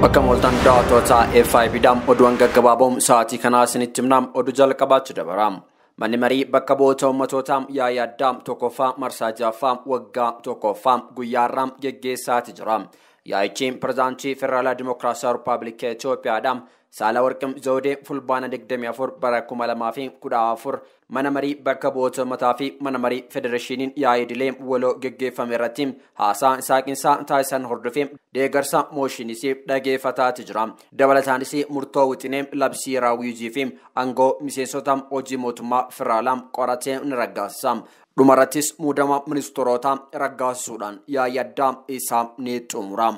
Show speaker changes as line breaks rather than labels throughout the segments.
Bakka mooltan daawwattoota FIB-dhaan oduuwwan gaggabaaboon sa'aatii kanaa isinitti himnaam oduu jalqabaatti dabaraam. Manni marii bakka bu'oota uummatootaa yaa'ii addaa tokkoffaa marsaa ja'affaa waggaa tokkoffaa guyyaarraa geggeessaati jira. Yaa'ichi pirezidaantii Federaalaa Dimokiraasiyaa Rippaabilika Itoophiyaadhaan Saahilawarq Zawudee fulbaana 24 bara 2014 mana marii bakka bu'oota uummataa fi mana marii federeeshiniin yaa'ii idilee waloo geggeeffame irratti haasaa saaqiinsaa taasisan hordofee deeggarsa mooshinis dhageeffataati jira. Dabalataanis murtoo wixinee labsii raawwijii fi aangoo miseensota hojii mootummaa federaalaa qoratee ni raggaasisa. Dhumarrattis muudama ministeerotaa raggaasisuudhaan yaa'ii addaa isaa ni xumura.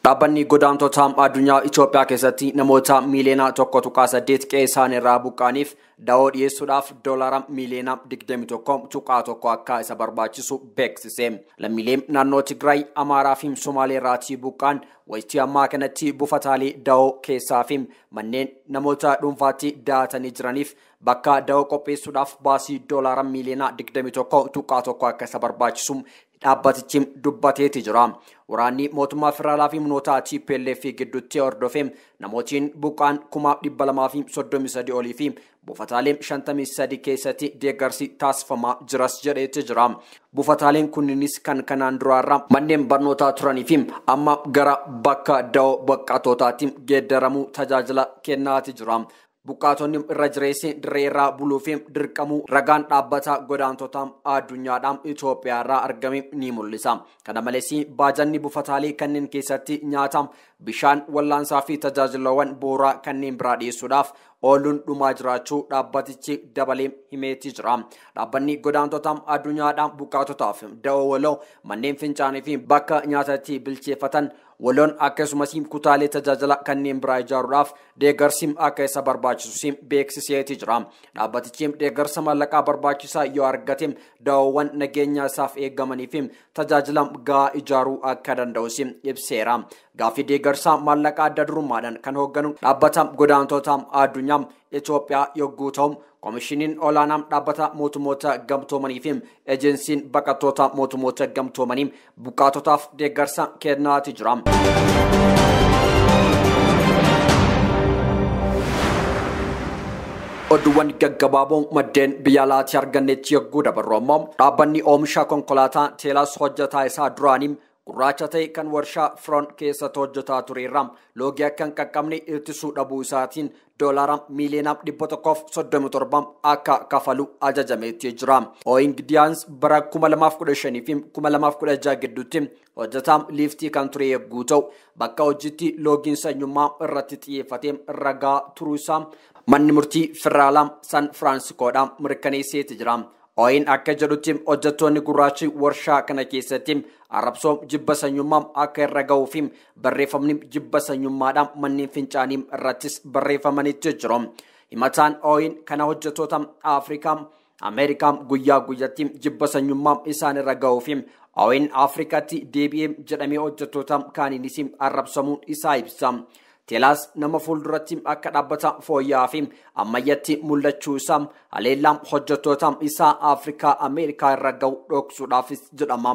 Dhaabbanni godaantota addunyaa Itoophiyaa keessatti namoota miiliyoona 1.8 qe'ee isaanii irraa buqqa'aniif da'oo dhiyeessuudhaaf doolaara miiliyoona 21.1 akka isa barbaachisu beeksise. Lammiileen naannoo Tigraay, Amaaraa fi Somaalee irraatii buqqa'an waytii ammaa kanatti buufataalee da'oo keessaa fi manneen namoota dhuunfaatti da'atanii jiraniif bakka da'oo qopheessuudhaaf baasii doolaara miiliyoona 21.1 akka isa barbaachisu dhaabbatichi dubbateeti jira. Waraanni mootummaa federaalaa fi humnoota TPLF gidduutti hordofee namootiin buqqa'an 233 olii fi buufataalee 53 keessatti deeggarsi taasifamaa jiras jedheeti jira. Buufataaleen kunniinis kan kanaan duraarraa manneen barnootaa turanii fi amma gara bakka da'oo baqattootaatti geeddaramuu tajaajila kennaati jira. Buqqaatonni irra jireessi dirree irraa buluu fi dirqamuu ragaan dhaabbata godaantota addunyaadhaan Itoophiyaa irraa argame ni mul'isa. Kana malees baajanni buufataalee kanneen keessatti nyaata, bishaan, wallaansaa fi tajaajilawwan bu'uuraa kanneen biraa dhiyeessuudhaaf ooluun dhumaa jiraachuu dhaabbatichi dabalee himeetii jira. Dhaabbanni godaantota addunyaadhaan buqqaatotaaf da'oo waloo manneen fincaanii fi bakka nyaatatti bilcheeffatan waloon akkasumas kutaalee tajaajila kanneen biraa ijaaruudhaaf deeggarsi akka isa barbaachisu beeksiseeti jira. Dhaabbatichi deeggarsa maallaqaa barbaachisaa yoo argate da'oowwan nageenya isaaf eegamanii fi tajaajila gahaa ijaaruu akka danda'us ibseera. Gaaffii deeggarsa maallaqaa adda durummaadhaan kan hoogganu dhaabbata godaantota addunyaa Itoophiyaa yogguu ta'u, koomishiniin olaanaa dhaabbata mootummoota gamtoomanii fi ejensiin baqattoota mootummoota gamtoomanii buqqaatotaaf deeggarsa kennaati jira. Oduuwwan gaggabaaboo maddeen biyya alaatii argannetti yogguu dabarru ammoo dhaabbanni oomisha konkolaataa Teelaas hojjetaa isaa duraanii gurraacha ta'e kan warshaa Firoon keessatti hojjetaa ture irraa loogii akka hin qaqqabne ittisuu dhabuu isaatiin doolaara miiliyoona 137 akka kafalu ajajameetti jira. Ooying Diyaans bara 2015 fi 2016 gidduutti hojjetaa liiftii kan ture yogguu ta'u, bakka hojiitti loogiin sanyummaa irratti xiyyeeffatee ragaa turuu isaa manni murtii federaalaa San Firaansiskoodhaan mirkaneesseeti jira. Ooyin akka jedhutti hojjettoonni gurraachi warshaa kana keessatti arrabsoo jibba sanyummaa akka irra ga'uu fi barreeffamni jibba sanyummaadhaan manneen fincaanii irrattis barreeffamanitti jiru. Himataan Ooyin kana hojjettoota Afrikaa Ameerikaa guyyaa guyyaatti jibba sanyummaa isaan irra ga'uu fi Ooyin Afrikaatti deebi'ee jedhamee hojjettoota kaaniinis arrabsamuun isaa ibsa. Teelaas nama fuulduratti akka dhaabbata fooyya'aa fi ammayyatti mul'achuu isaa haleellaa hojjettoota isaa Afrikaa Ameerikaa irra ga'u dhoksuudhaafis jedhama.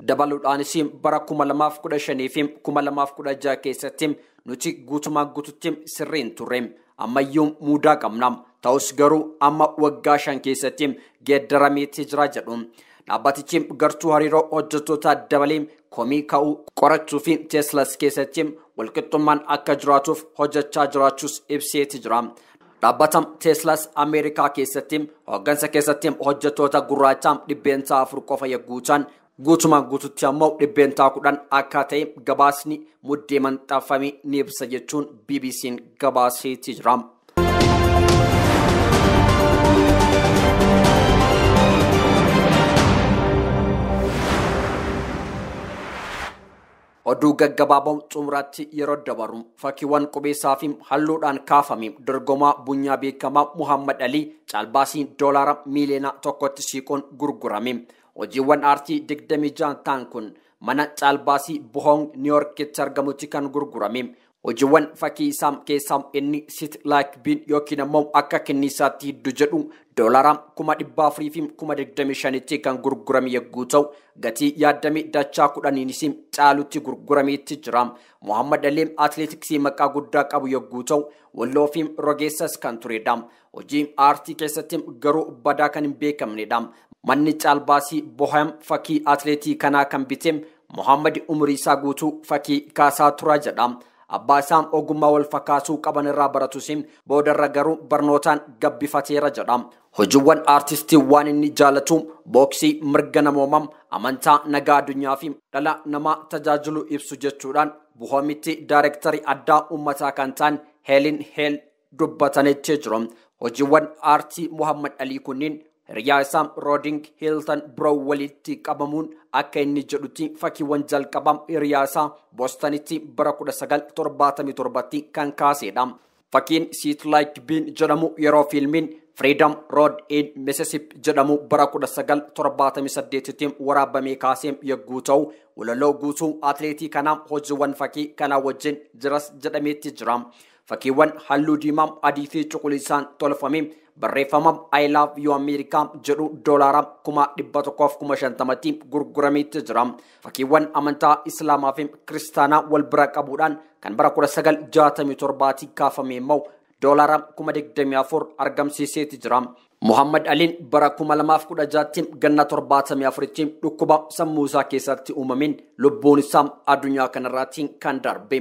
Dabaluudhaanis bara 2015 fi 2016 keessatti nuti guutumaa guututti sirriin turre. Ammayyuu mudaa qabna. Ta'us garuu amma waggaa 5 keessatti geeddarameetii jira jedhu. Dhaabbatichi gartuu hariiroo hojjettoota dabalee komii ka'uu qorachuu fi Teeslas keessatti walqixxummaan akka jiraatuuf hojjechaa jiraachuus ibseeti jira. Dhaabbata Teeslas Ameerikaa keessatti hooggansa keessatti hojjettoota gurraacha 4% qofa yogguu ta'an guutumaan guututti ammoo 10% akka ta'e gabaasni muddee maxxanfame ni ibsa jechuun BBC'n gabaaseeti jira. Oduu gaggabaaboo xumuraatti yeroo dabaru fakkiiwwan qubeessaa fi halluudhaan kaafame dorgomaa bunyaa beekamaa Muhammad Alii caalbaasii doolaara miiliyoona 1tti siquun gurgurame. Hojiiwwan aartii 26 ta'an kun mana caalbaasii Bohong Niiyorkitti argamutti kan gurgurame. Hojiiwwan fakkii isaa keessaa inni Sit Like Bean yookiin ammoo akka kenniisaatti hiddu jedhu doolaara 425,000 kan gurgurame yogguu ta'u, gatii yaaddame dachaa 10 caalutti gurgurameetti jira. Muhammad Aliin atileetiksii maqaa guddaa qabu yogguu ta'u, walloo fi rogeessas kan turedha. Hojii aartii keessatti garuu badaa kan hin beekamnedha. Manni caalbaasii Bohem fakkii atileetii kanaa kan bite Muhammad umurii isaa guutuu fakkii kaasaa tura jedha. Abbaa isaa ogummaa wal fakkaasuu qaban irraa baratus boodarra garuu barnootaan gabbifateera jedha. Hojiiwwan aartistii waan inni jaalatu booksii, mirga namoomaa, amantaa, nagaa addunyaa fi dhala namaa tajaajilu ibsu jechuudhaan Bohemitti daayirektarii addaa uummataa kan ta'an Helen Hale dubbatanitti jiru. Hojiiwwan aartii Muhammad Alii kunniin hiriyaa isaa Rooding Hilton biroo walitti qabamuun akka inni jedhutti fakkiiwwan jalqabaa hiriyaa isaa Boostonitti bara 1977 kan kaasedha. Fakkiin Sit Like Bean jedhamu yeroo fiilmiin Freedom Road in Mississippi jedhamu bara 1978 waraabamee kaasee yogguu ta'u, walaloo guutuu atileetii kanaa hojiiwwan fakkii kanaa wajjin jiras jedhameetti jira. Fakkiiwwan halluu diimaa, adii fi cuquliisaan tolfame barreeffama I love you America jedhu doolaara 150,000 gurgurameetti jira. Fakkiiwwan amantaa Islaamaa fi Kiristaanaa wal bira qabuudhaan kan bara 1967 kaafame immoo doolaara 24,000 argamsiiseeti jira. Muhammad Aliin bara 2016 ganna 74 dhukkuba sammuu isaa keessatti uumameen lubbuun isaa addunyaa kanarraatti kan darbe.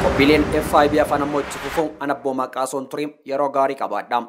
Qophiileen FIB afaan ammoo itti fufuun ana abboomaa qaasoon ture yeroo gaarii qabaadha.